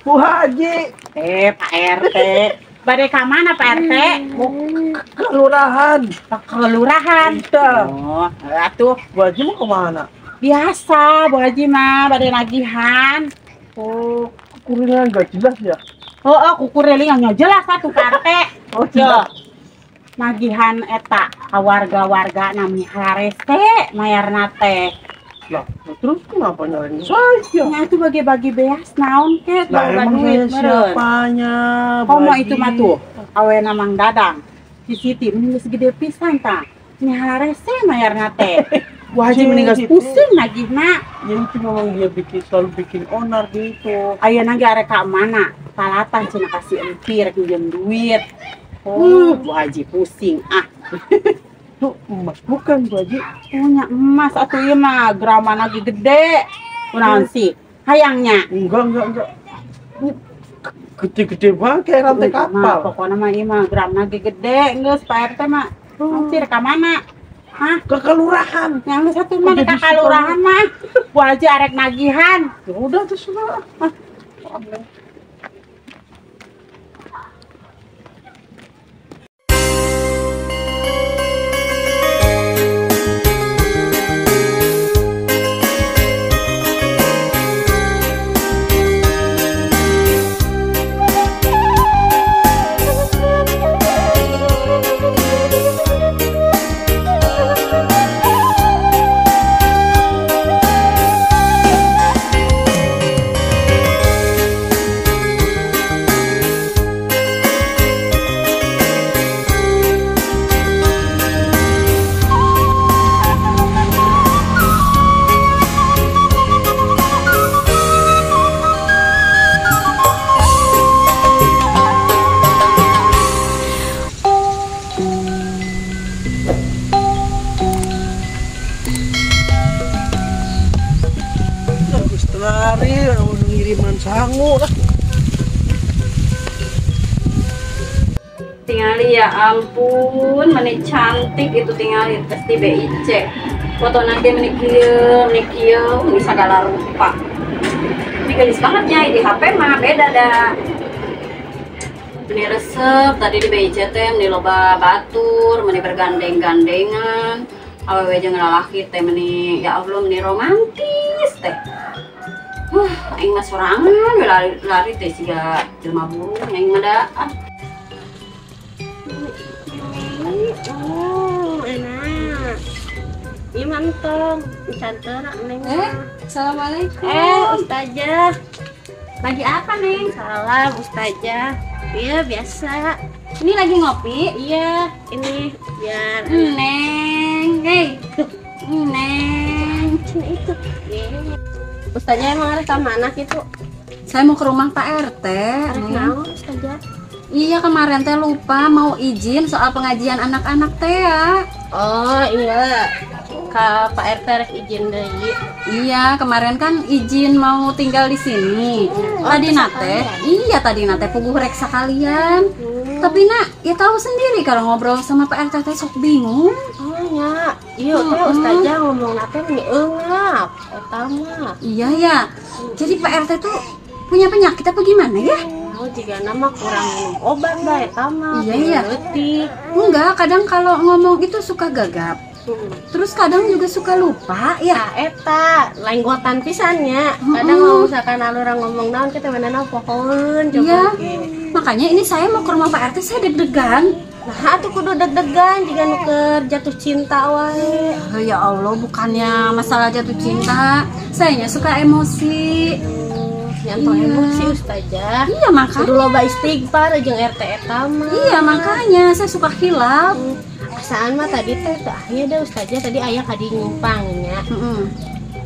Bu Haji. Pak RT. Bade ka mana Pak RT? Mau kelurahan. Kelurahan. Iya. Oh, atuh. Bu Haji mau kemana? Biasa, Bu Haji mah bade nagihan. Oh, kukurilingan nggak jelas ya? Oh, kukurilingan nggak jelas atuh Pak RT. Oh, jelas. Nagihan eta ka warga-warga nami harese mayarna teh. Lah, terus kenapa nyalain saya? Nah, itu bagi-bagi beas naon ke? Lah, emang duit saya siapanya? Komo itu mah tuh, awena Mang Dadang. Si Siti mending geus gede pisan tah. Ini harese mayarna teh. Bu Haji mending geus pusing nagihna. Ya itu memang dia bikin selalu bikin onar gitu. Ayeuna ge arek ka mana? Palatan cenah kasih empir pinjem duit. Oh, Bu Haji pusing ah. Tuh emas bukan Bu Haji? Punya emas atuh ieu mah graman lagi gede. Kunaon sih? Hayangnya? Enggak. Gede-gede banget kayak rantai kapal. Nah, pokoknya mah ieu mah gram lagi gede geus Pak RT mah. Nanti rek ka mana? Hah? Ke kelurahan. Yang lu satu mah ke kelurahan mah. Bu Haji arek nagihan. Ya udah terserah. Ah. Lari, ngiriman sangu lah. Tingali ya ampun, meni cantik itu tingali pasti BIC. Foto nanti meni kieu, meni segala rupa. Ini gelis banget ya di HP mah beda dah. Meni resep tadi di BIC teh meni loba batur, meni bergandeng-gandengan. Awewe jeung lalaki teh meni ya Allah meni romantis teh. Aing mah sorangan lari teh siga jelema burung aing mah da. Oh, enak. Ini mantong, cantik Neng. Assalamualaikum. Ustazah. Lagi apa, Neng? Salam, Ustazah. Iya, biasa. Ini lagi ngopi? Iya, ini biar Neng. Hei. Neng. Itu. Nih. Ustazah emang arek ka mana gitu? Saya mau ke rumah Pak RT. Arek naon, Ustazah? Iya, kemarin teh lupa mau izin soal pengajian anak-anak teh ya. Oh, iya. Ka Pak RT rek izin deui. Iya, kemarin kan izin mau tinggal di sini. Oh, tadi nate, iya tadi nate puguh rek sekalian. Tapi nak, ya tahu sendiri kalau ngobrol sama Pak RT teh sok bingung. Oh ya, iya teh Ustazah ngomong nate meni eungap eta mah. Iya ya. Jadi Pak RT tuh punya penyakit apa gimana ya? Oh, jika nama kurang minum obat dah eta mah. Iya iya. Enggak, kadang kalau ngomong itu suka gagap. Terus kadang juga suka lupa ya. Nah, eta lenggotan pisannya. Kadang mau misalkan alurang ngomong naon kita mana pokoeun coba. Iya. Makanya ini saya mau ke rumah Pak RT, saya deg-degan. Nah, atuh kudu deg-degan jika nu keur jatuh cinta wae. Ya Allah, bukannya masalah jatuh cinta, sayanya suka emosi. Nyantol iya. Emosi Ustazah. Iya, makanya kudu loba istighfar jeung RT eta mah. Iya, makanya saya suka hilap. Asaan mah tadi teh teu aya da Ustazah, tadi aya kadi nyimpang nya.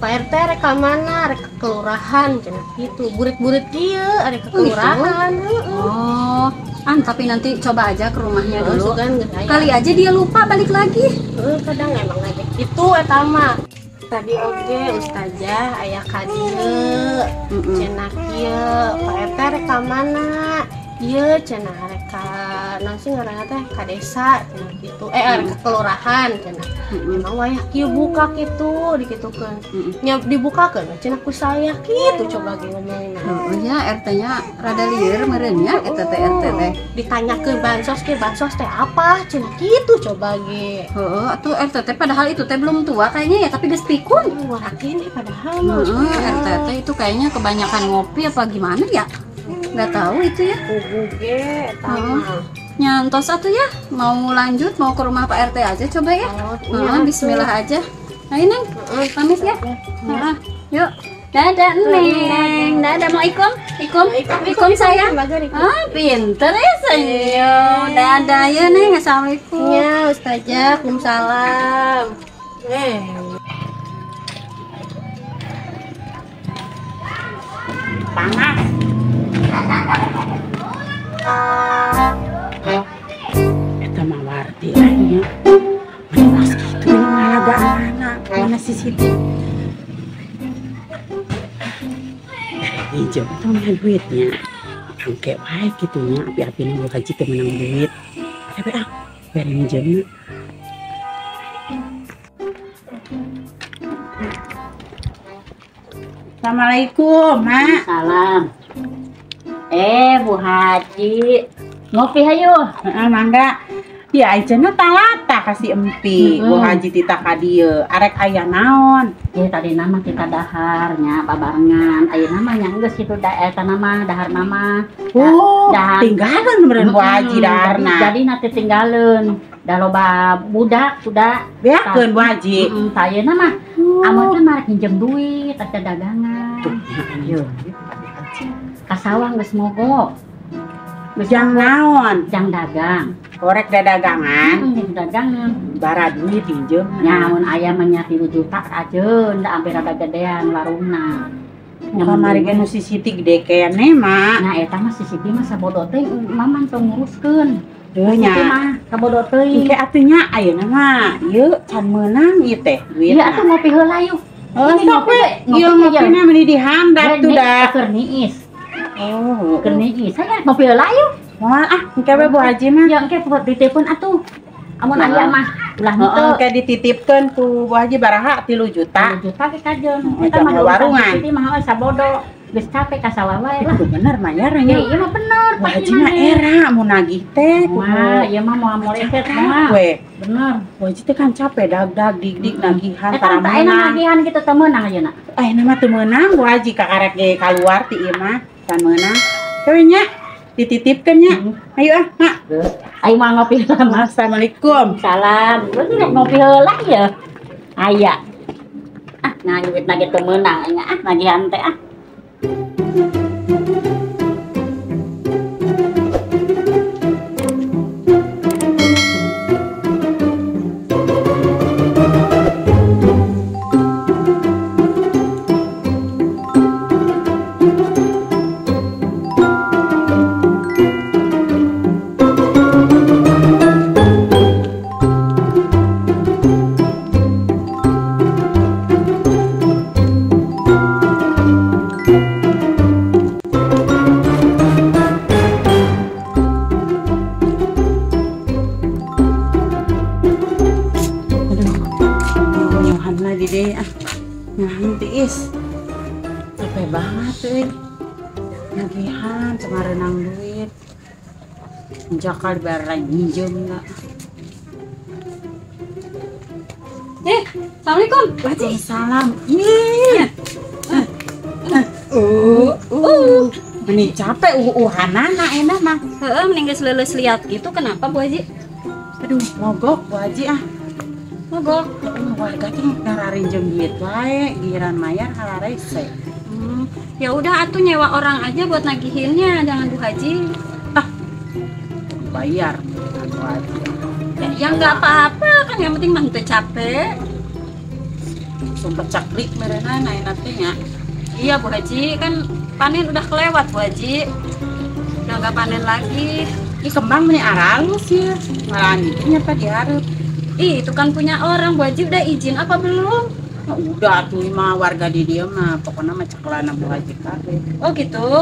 Pak RT rek ka mana? Rek ke kelurahan cenah kitu. Burit-burit kieu arek ke kelurahan. Oh, tapi nanti coba aja ke rumahnya dulu. Kan, kali aja dia lupa balik lagi. Kadang emang aja kitu eta mah. Tadi oge Ustazah aya ka dieu. Cenah kieu, Pak RT rek ka mana? Ieu cenah rek ka naon sih ngaranna teh ka desa cenah kitu. Rek ka kelurahan cenah. Emang wayah kieu buka kitu dikitukeun. Nya dibukakeun cenah ku saya kitu coba ge ngomongna. Heeh nya RT-nya rada lieur meureun nya eta teh RT teh. Ditanyakeun bansos ke bansos teh apa cenah kitu coba ge. Heeh atuh RT teh padahal itu teh belum tua kayaknya ya tapi geus pikun. Warakeun padahal mah. Heeh RT teh itu kayaknya kebanyakan ngopi apa gimana ya? Nggak tahu itu ya. Guguge eta mah. Nyantos atuh ya. Mau lanjut mau ke rumah Pak RT aja coba ya. Oh, bismillah aja. Ayo Neng, pamit ya. Heeh. Yuk. Dadah Neng. Dadah mau ikum? Ikum? Ikum sayang. Ah, pinter ya senyum. Dadah ya Neng. Assalamualaikum. Ya, Ustazah, waalaikumsalam. Panas. Eta mah warti lah nya. Meni kitu ini ngalagaan anak. Mana si Siti? Hijau itu mah duitnya. Angke wae kitu nya api-apina Bu Haji teh menang duit. Tapi ah, bere minjemna. Assalamualaikum, Mak. Salam. Bu Haji, ngopi hayu. Heeh, mangga. Ya ayeuna talata kasih empi. Bu Haji titah ka dieu. Arek aya naon? Ya tadi nama kita daharnya babarengan. Ayeuna mah nya geus kitu da eta nama dahar nama. Oh, tinggalan meureun Bu Haji daharna. Jadi nanti tinggalin. Da loba budak sudah. Beakeun Bu Haji. Heeh, tah ayeuna mah amun teh marek nginjem duit eta dagangan. Tuh, ieu. Ka sawah geus mogok. Jang naon? Jang dagang. Korek dagangan. Dagangan. Bara duit pinjem. Nya mun aya mah nya 3 juta ajeun da ampe rada gedean warungna. Kamari ge nu si Siti gede keneh mah. Nah eta mah si Siti mah sabodo teh maman tong nguruskeun. Heuh nya. Siti mah sabodo teuing. Engke atuh nya ayeuna mah ieu can meunang ieu teh duitna. Ieu atuh ngopi heula yuk. Oh, sok we. Ieu ngopina meuni dihandap tuh dah. Keur niis. Oh, keur niis. Saya ngopi heula yuk. Moal ah, engke we Bu Haji mah. Ya engke ditelepon atuh. Amun aya mah ulah henteu. Engke dititipkeun ku Bu Haji baraha 3 juta. 3 juta ge kajeun. Eta mah warungan. Siti mah sabodo. Geus capek ka sawah wae lah. Itu bener mayar nya. Ieu mah bener. Bu Haji mah era mun nagih teh. Wah, ieu mah moal moleset mah. Bener. Bu Haji teh kan capek dag-dag dig-dig nagihan tara meunang. Nagihan kitu teu meunang ayeuna. Ayeuna mah teu meunang Bu Haji kakarek ge kaluar ti ieu mah can meunang. Kewe nya dititipkeun nya. Ayo ah, Mak. Ayo mah ngopi heula. Assalamualaikum. Salam. Geus rek ngopi heula ya. Aya. Ah, nah duitna ge teu meunang nya ah nagihan teh ah. Tiis capek banget euy nagihan sama renang duit jakal dibayar minjem enggak. Assalamualaikum. Waalaikumsalam. Iya. Meni capek uhanana enak mah. Heeh, mending geus leuleus liat gitu kenapa Bu Haji? Aduh, mogok Bu Haji ah. Mogok. Warga teh ngararinjem duit wae, giliran mayar halarese. Ya udah atuh nyewa orang aja buat nagihinnya, jangan Bu Haji. Ah. Bayar Bu Haji. Ya nggak apa-apa kan yang penting mah teu capek. Sumpah caklik meureunan ayeuna teh nya. Iya Bu Haji, kan panen udah kelewat Bu Haji. Udah nggak panen lagi. Ih kembang meni aralus ya. Malahan nya pa dihareup. Ih, itu kan punya orang, Bu Haji udah izin apa belum? Nah, udah tuh mah warga di dia mah pokoknya mah ceklana Bu Haji kabeh. Oh gitu.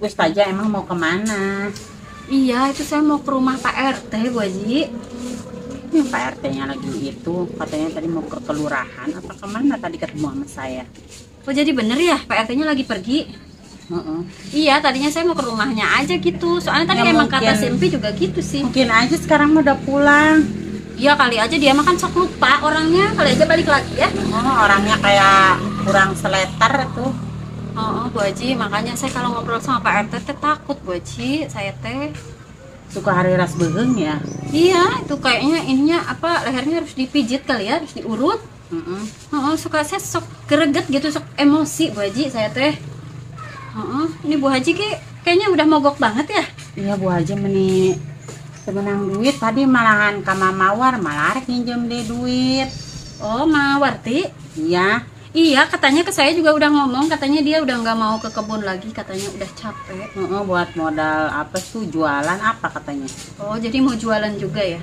Ustazah emang mau kemana? Iya, itu saya mau ke rumah Pak RT, Bu Haji. Ini Pak RT-nya lagi itu, katanya tadi mau ke kelurahan apa kemana tadi ketemu sama saya. Oh, jadi bener ya, Pak RT-nya lagi pergi? Iya, tadinya saya mau ke rumahnya aja gitu. Soalnya tadi ya, emang mungkin, kata Simpi juga gitu sih. Mungkin aja sekarang udah pulang. Iya, kali aja dia makan sok lupa orangnya. Kali aja balik lagi ya. Oh, orangnya kayak kurang seleter tuh. Oh, Bu Haji, makanya saya kalau ngobrol sama Pak RT teh takut, Bu Haji, saya teh suka hari ras beheung ya. Iya, itu kayaknya ininya apa, lehernya harus dipijit kali ya, harus diurut. Suka saya sok greget gitu, sok emosi Bu Haji saya teh. Ini Bu Haji kayaknya udah mogok banget ya. Iya, Bu Haji meni semenang duit tadi malahan ka Mawar malah rek nginjem deh duit. Oh, Mawarti? Iya. Iya, katanya ke saya juga udah ngomong, katanya dia udah nggak mau ke kebun lagi, katanya udah capek. Buat modal apa tuh, jualan apa katanya. Oh, jadi mau jualan juga ya?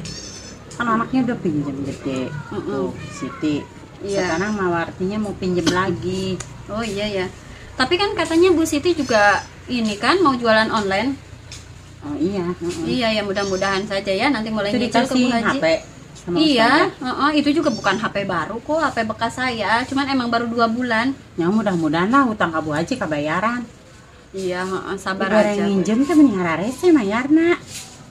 Kan anaknya udah pinjem gede, tuh, Siti. Iya. Sekarang Mawartinya mau pinjem lagi. Oh iya ya. Tapi kan katanya Bu Siti juga ini kan mau jualan online. Oh iya. Iya ya, mudah-mudahan saja ya nanti mulai nyicil ke Bu Haji. HP. Iya, itu juga bukan HP baru kok, HP bekas saya, cuman emang baru 2 bulan. Ya mudah-mudahan lah hutang ka Bu Haji kabayaran. Iya, sabar aja. Nginjem teh mending hararese mayarna.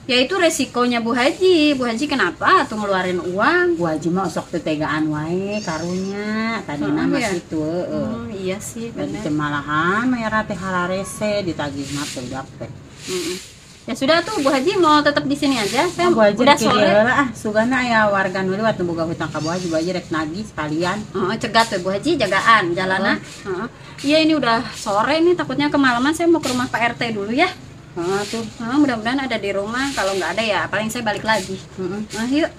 Ya itu resikonya Bu Haji. Bu Haji kenapa tuh ngeluarin uang? Bu Haji mah sok teu tegaan wae karunya, tadina mah ya? Kitu heeh. Iya sih, bener. Jadi malahan mayarna teh hararese ditagih mah teu dapet. Ya sudah tuh Bu Haji mau tetap di sini aja. Saya Bu Haji udah sore. Ah, sugana aya warga nu liwat nu boga hutang ka Bu Haji, Bu Haji rek nagih sekalian. Cegat tuh Bu Haji, jagaan jalana. Iya, ini udah sore nih, takutnya kemalaman, saya mau ke rumah Pak RT dulu ya. Tuh. Mudah-mudahan ada di rumah, kalau nggak ada ya paling saya balik lagi. Nah, yuk.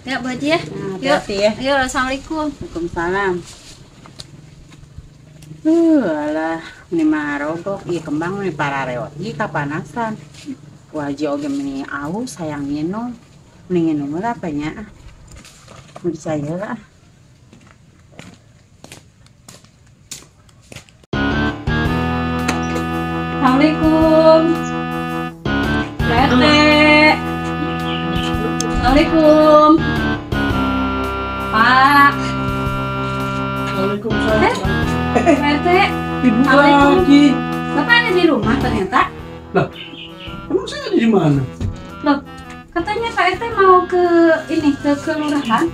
Ya Bu Haji ya. Nah, yuk. hati-hati ya. Yuk, assalamualaikum. Waalaikumsalam. Alah, ini mah rogok, ieu kembang ini parareot, ieu kapanasan. Bu Haji oge meni aus hayang nginum. Mending nginum lah apa nya? Mau dicaya lah. Assalamualaikum. Pak RT. Assalamualaikum. Pak. Waalaikumsalam. Pak RT. Ibu lagi. Bapak ada di rumah ternyata. Lah, emang saya ada di mana? Loh, katanya Pak RT mau ke ini, ke kelurahan.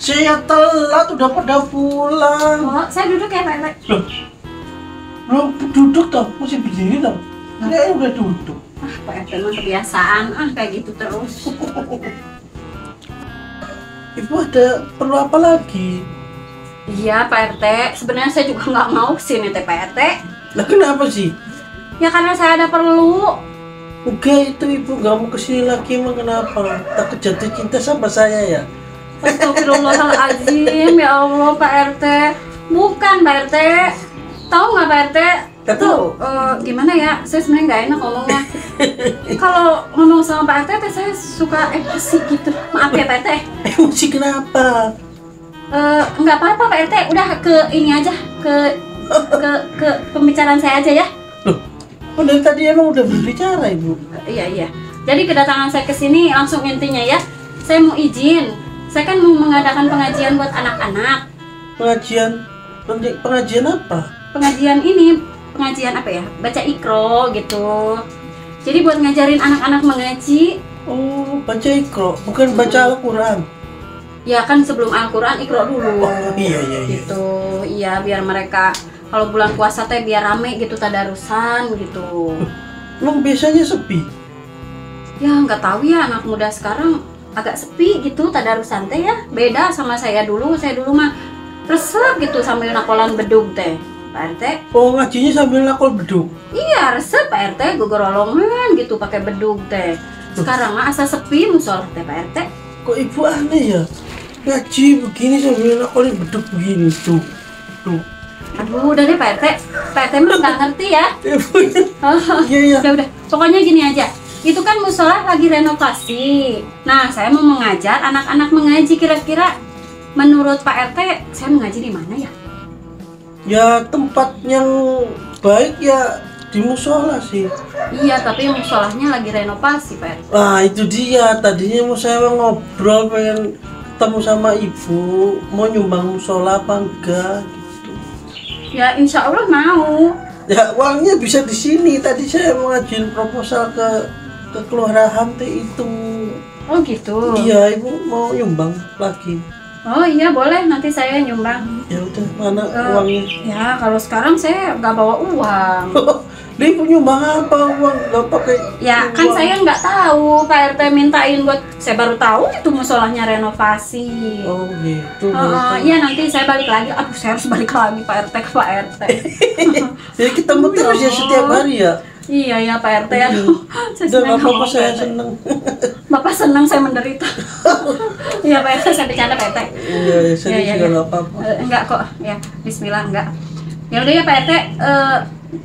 Saya telat, udah pada pulang. Oh, saya duduk ya Pak RT. Loh, belum duduk toh, masih berdiri toh. Saya udah duduk. Ah, Pak RT mah kebiasaan, kayak gitu terus. Ibu ada perlu apa lagi? Iya Pak RT, sebenarnya saya juga nggak mau kesini teh Pak RT. Lah kenapa sih? Ya karena saya ada perlu. Enggak, itu ibu nggak mau kesini lagi, emang kenapa? Takut jatuh cinta sama saya ya? Astagfirullahaladzim, ya Allah Pak RT. Bukan Pak RT, tahu nggak Pak RT? Gak tahu. Gimana ya? Saya sebenarnya nggak enak ngomongnya. Kalau ngomong sama Pak RT, saya suka emosi gitu. Maaf ya Pak RT. Emosi kenapa? Nggak apa-apa Pak RT, udah ke ini aja, ke pembicaraan saya aja ya. Loh, oh, dari tadi emang udah berbicara Ibu. Iya iya. Jadi kedatangan saya ke sini langsung intinya ya, saya mau izin. Saya kan mau mengadakan pengajian buat anak-anak. Pengajian? Pengajian apa? Pengajian ini, pengajian apa ya? Baca Iqro gitu. Jadi buat ngajarin anak-anak mengaji. Oh, baca Iqro, bukan baca Al-Quran. Ya kan sebelum Al-Quran Iqro dulu. Oh, iya, iya, iya. Gitu, iya biar mereka kalau bulan puasa teh biar rame gitu tadarusan gitu. Emang biasanya sepi? Ya nggak tahu ya, anak muda sekarang agak sepi gitu tadarusan teh ya. Beda sama saya dulu mah resep gitu sambil nakolan bedug teh Pak RT. Oh, ngajinya sambil nakol bedug? Iya, resep Pak RT, gogorolongan gitu pakai bedug teh. Sekarang mah asa sepi musola teh Pak RT. Kok ibu aneh ya? Ngaji begini sambil nakolin bedug begini tuh. Tuh. Aduh, udah deh Pak RT. Pak RT mah nggak ngerti ya. Iya, iya. Udah. Pokoknya gini aja. Itu kan musola lagi renovasi. Nah, saya mau mengajar anak-anak mengaji, kira-kira menurut Pak RT saya mengaji di mana ya? Ya tempat yang baik ya Di musola sih. Iya, tapi musolahnya lagi renovasi, Pak RT. Wah, itu dia. Tadinya mau saya ngobrol, pengen ketemu sama ibu, mau nyumbang musola apa enggak gitu. Ya, insya Allah mau. Ya, uangnya bisa di sini. Tadi saya mau ngajuin proposal ke kelurahan itu. Oh, gitu. Iya, ibu mau nyumbang lagi. Oh iya, boleh, nanti saya nyumbang. Ya udah, mana uangnya? Ya, kalau sekarang saya nggak bawa uang. Dia nyumbang apa uang? Nggak pakai. Ya, kan uang. Saya nggak tahu, Pak RT mintain buat, saya baru tahu itu musolahnya renovasi. Oh gitu. Iya, nanti saya balik lagi. Aduh, saya harus balik lagi Pak RT ke Pak RT. Jadi ketemu terus ya setiap hari ya? Iya ya Pak RT ya. Saya senang. Bapak saya seneng. Bapak senang saya menderita. Iya Pak RT, saya bercanda Pak RT. Iya, saya juga nggak apa-apa. Enggak kok, ya Bismillah enggak. Ya udah ya Pak RT.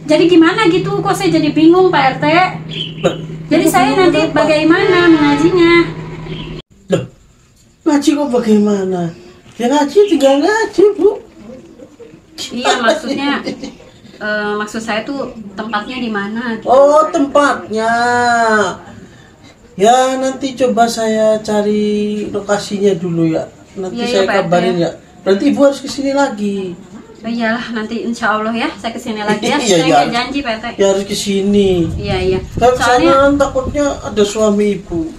Jadi gimana gitu? Kok saya jadi bingung Pak RT? Loh, jadi saya nanti kenapa? Bagaimana mengajinya? Loh, ngaji kok bagaimana? Ya ngaji tinggal ngaji Bu. Iya maksudnya. Maksud saya tuh tempatnya di mana? Gitu. Oh tempatnya, ya nanti coba saya cari lokasinya dulu ya. Nanti ya, saya ya, kabarin ya. Berarti ibu harus kesini lagi. Oh, iyalah nanti insya Allah ya saya kesini lagi ya. Iya, saya ya, janji Pak RT. Ya harus kesini. Iya iya. Soalnya kan takutnya ada suami ibu.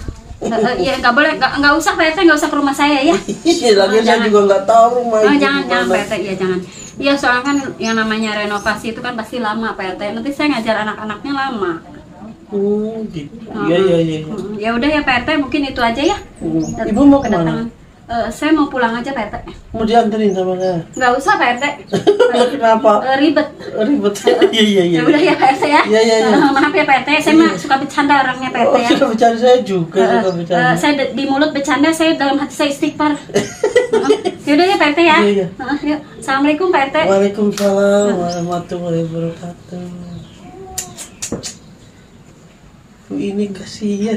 Iya nggak boleh, nggak usah Pak RT, nggak usah ke rumah saya ya. Iya lagi saya juga nggak tahu rumah ibu. Jangan jangan Pak RT, iya jangan. Iya soalnya kan yang namanya renovasi itu kan pasti lama Pak RT. Nanti saya ngajar anak-anaknya lama. Oh gitu. Iya iya iya. Ya udah ya Pak RT, mungkin itu aja ya. Ibu mau kemana? Saya mau pulang aja Pak RT. Mau dianterin sama saya? Nggak usah Pak RT. Kenapa? Ribet. Ribet. Iya iya iya. Ya udah ya Pak RT ya. Iya iya iya. Maaf ya Pak RT, saya mah suka bercanda orangnya Pak RT ya. Suka bercanda, saya juga suka bercanda. Saya di mulut bercanda, saya dalam hati saya istighfar. Ya udah ya Pak RT ya. Iya, iya. Yuk. Assalamualaikum Pak RT. Waalaikumsalam warahmatullahi wabarakatuh. Bu ini kasihan,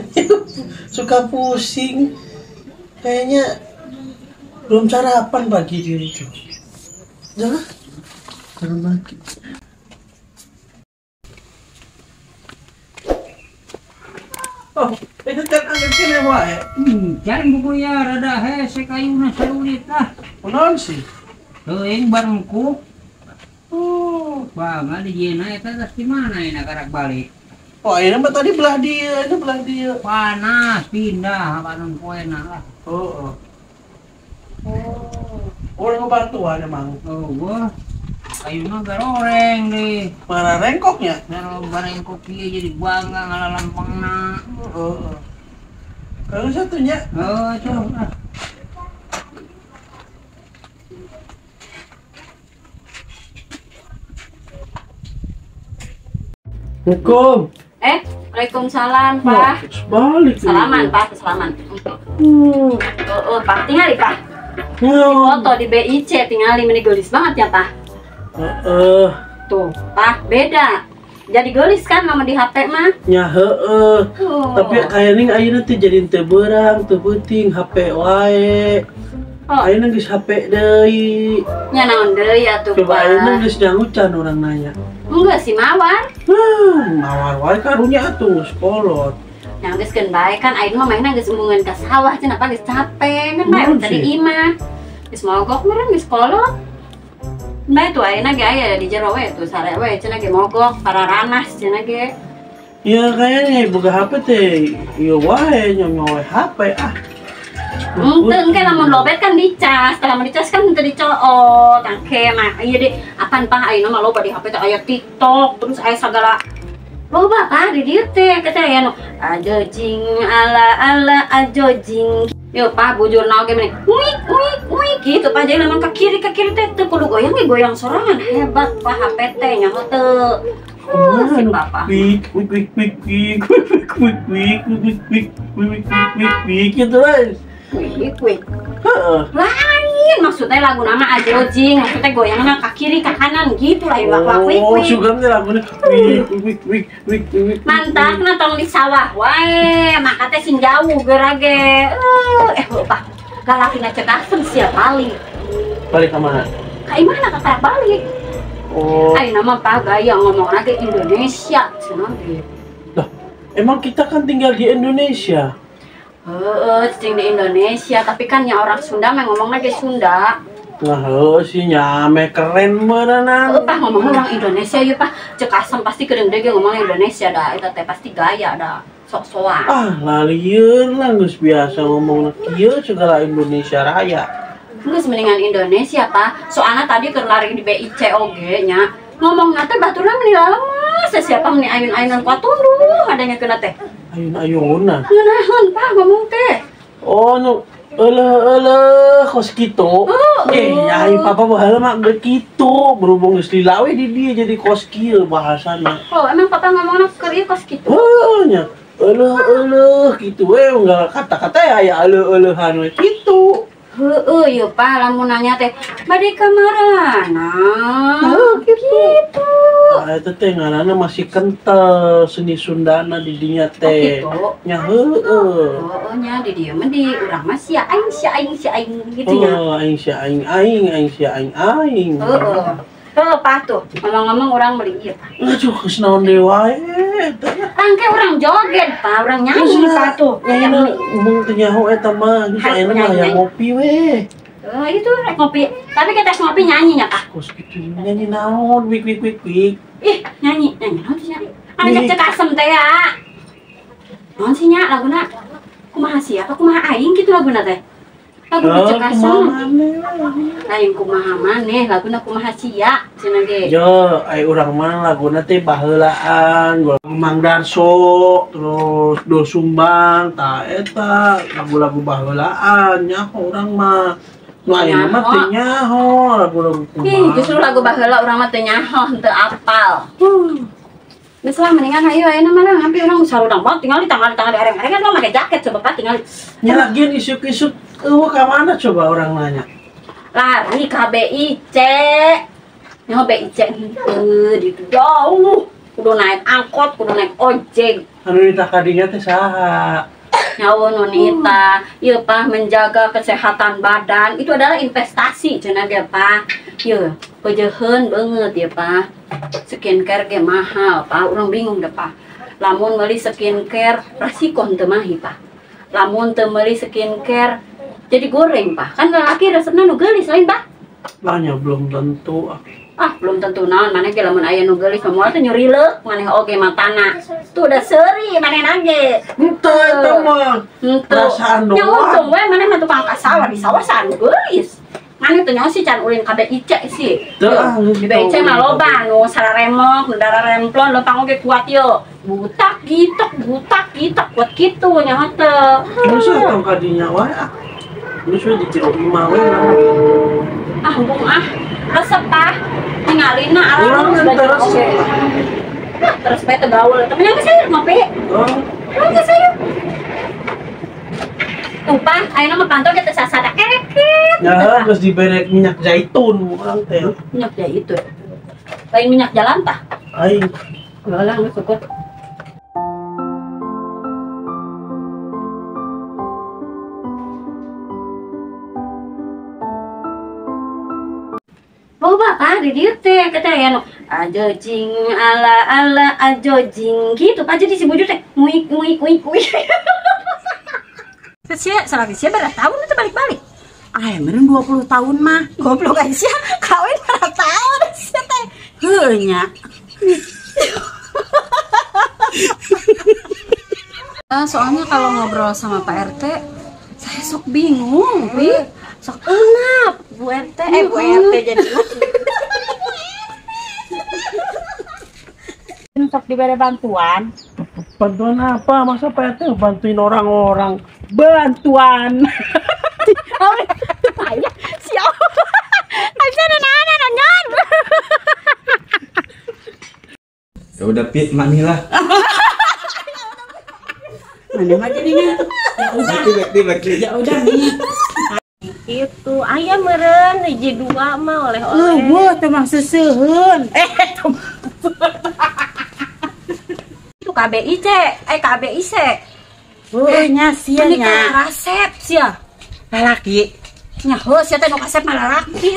suka pusing. Kayaknya belum sarapan pagi dia itu. Udah lah, turun lagi. Oh, itu kan angin wae. Jalan buku ya, rada hese kayuna salulit lah. Kunaon sih? Teuing barengku. Oh, bang, di jena eta geus di mana enak karak balik. Oh, ini mah tadi belah dia, ini belah dia. Panas, pindah bareng poena lah. Oh, oh. Oh, orang bantuan emang. Oh, gua kayuna garoreng deh. Para rengkoknya? Kalau barengkok ieu jadi bangga ngalalampangna. Oh, oh. Kalau satunya? Oh, coba. Assalamualaikum. Waalaikumsalam, Pak. Balik. Salaman, Pak, salaman. Oh, Pak, tinggal Pak. Foto di BIC tinggal meni gelis banget ya, Pak. Tuh, Pak, beda. Jadi gelis kan lama di HP mah. Ya heeh. Oh. Tapi kayaknya ayeuna teh jadi teu beurang, teu peuting HP wae. Oh. Ayeuna geus HP deui. Nya naon deui atuh, Pak. Coba ayeuna geus nyangucan orang nanya. Enggak sih mawar. Mawar wae karunya atuh sekolot. Nya geus keun bae kan ayeuna mah mainna geus embungeun ka sawah cenah Pak geus capek kan bae tadi imah. Geus mogok meureun geus kolot. Bae tuh ayeuna ge aya di jero we tuh sare we cenah ge mogok pararanas cenah ge. Ya kayaknya boga HP teh ieu wae nyonyowe HP ah. Henteu engke lamun lobet kan dicas, lamun dicas kan henteu dicoot. Engke mah ieu deh apan Pak ayeuna mah loba di HP teh aya TikTok terus aya sagala loba Pak di dieu teh kata aya nu ajojing ala ala ajojing. Yo Pak bujurna oge meni wik wik wik gitu Pak jadi lamun ka kiri teh teu kudu goyang ge goyang sorangan hebat Pak HP teh nyaho teu. Si Papa. Wik wik wik wik wik wik wik wik wik wik wik wik wik gitu lah. Wik wik. Heeh. Lain maksudnya lagu nama ajojing, maksudnya goyangna ka kiri ka kanan gitu lah wak wak wik wik. Oh, sugan teh laguna wik wik wik wik wik. Mantakna tong di sawah wae, maka teh sing jauh gerage. Pak, lalakina cek asem sia balik. Balik ka mana? Ka imahna ka karak balik. Oh. Ayeuna mah Pak gaya ngomong lagi Indonesia cenah gitu. Lah, emang kita kan tinggal di Indonesia. Heeh, cicing di Indonesia, tapi kan ya orang Sunda mah ngomong lagi Sunda. Nah, heuh sih nyame keren meureunang. Heuh, Pak ngomong orang Indonesia ya Pak. Cek asem pasti kedeung deui ngomong Indonesia dah, eta teh pasti gaya dah. Sok-sokan. Ah, lalieun lah geus biasa ngomongna kieu segala Indonesia Raya. Geus mendingan Indonesia, Pak. Soalna tadi keur lari di BIC oge nya. Ngomongna teh baturna meuni lalemes, siapa meuni ayun-ayunan kuat tunduh adanya keuna teh. Ayun-ayunan. Ngeunaheun, Pak ngomong teh. Oh, nu euleuh-euleuh kos kitu. Eh, ai papa baheula mah geus kitu, berhubung geus lila we di dieu jadi kos kieu bahasana. Oh, emang papa ngomongna keur ieu kos kitu? Heuh nya. Euleuh-euleuh kitu we enggak kata-kata aya euleuh-euleuhan we kitu. Heeh, ieu Pak lamun nanya teh bade ka marana. Heuh kitu. Nah, eta teh ngaranna masih kental seni Sundana di dinya teh. Oh, gitu. Nya heueuh. Heeh nya di dieu mah di urang mah sia aing sia aing sia aing gitu nya. Oh, aing sia aing aing aing sia aing aing. Heeh. Heuh Pak tuh, ngomong-ngomong urang meuli ieu Pak. Aduh, geus naon deui wae eta. Tangke urang joget Pak, urang nyanyi Pak tuh. Ayeuna mung teu nyaho eta mah, geus ayeuna mah hayang ngopi we. Oh, itu rek ngopi. Tapi kita ngopi nyanyi nya Pak. Kos kitu nyanyi naon wik wik wik wik. Ih, nyanyi, nyanyi naon sih nya? Anu cek cek asem teh ya. Naon sih nya laguna? Kumaha sih apa kumaha aing kitu laguna teh? Lagu cek asem. Lain kumaha maneh, laguna kumaha sia cenah ge. Yo, ai urang mah laguna teh baheulaan, Mang Darso, terus Doel Sumbang, tah eta lagu-lagu baheulaan nyaho urang mah. Nu ayeuna mah teu nyaho lagu-lagu kumaha. Ih, justru lagu baheula urang mah teu nyaho, henteu apal. Geus lah mendingan hayu ayeuna mah lah ngampi urang sarudang banget tinggal di tangan-tangan areng-areng kan make jaket coba Pak tinggal. Nya lagian isuk-isuk eueuh ka mana coba orang nanya. Lari ka BIC. Nyaho BIC henteu di jauh. Kudu naik angkot, kudu naik ojek. Anu nita kadinya teh saha? Nyawa nonita, ieu Pak menjaga kesehatan badan itu adalah investasi cenah ge Pak. Ieu peujeheun beungeut ieu Pak. Skincare ge mahal Pak, urang bingung deh Pak. Lamun meuli skincare resiko henteu mahi Pak. Lamun teu meuli skincare jadi goreng Pak. Kan lalaki resepna nu geulis lain Pak. Lah nya belum tentu. Ah, belum tentu naon maneh ge lamun aya nu geulis mah moal teh nyuri leuk maneh oge matana. Tuh udah seuri maneh nage. Henteu eta mah. Perasaan doang. Nya untung we maneh mah tukang ka sawah di sawah saha nu geulis. Maneh teh nyaho sih can ulin ka BIC sih. Di BIC mah loba nu sararemok, nu dararemplon leumpang oge kuat yeuh. Butak gitok, butak gitok kuat kitu nyaho teh. Geus tong ka dinya wae ah. Geus we di jero imah we. Ah, hubung ah. Resep Pak. Ningalina arang terus. Terus bae teu gaul. Temen geus saya ngopi. Oh. Geus saya. Tuh Pak, ayeuna mah pantau ge teu sasada kereket. Ya, geus dibere minyak zaitun urang teh. Minyak zaitun. Lain minyak jalan tah? Aing. Ulah geus syukur. Loba Pak di dieu teh kata ya nu ajo jing ala ala ajo jing gitu Pak jadi si bujur teh nguik nguik nguik nguik. Sia salaki sia berapa tahun itu balik-balik? Ah, meureun 20 tahun mah. Goblok aja sia kawin berapa tahun sia teh. Heuh nya. Soalnya kalau ngobrol sama Pak RT saya sok bingung, Pi. Sok eunap Bu RT, Bu RT jadi sok diberi bantuan. Bantuan apa? Masa Pak RT bantuin orang-orang? Bantuan. Siapa? Aja nana nonyon. Ya udah Pi, manilah. Mana mah jadinya? Ya udah. Berarti. Ya udah nih. Itu ayah meureun hiji dua mah oleh-oleh. Eueuh teu mah seseuheun. Itu KBIC, KBIC. Heuh nya sia nya. Kasep sia. Lalaki. Nya heuh sia teh nu kasep mah lalaki.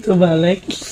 Terbalik.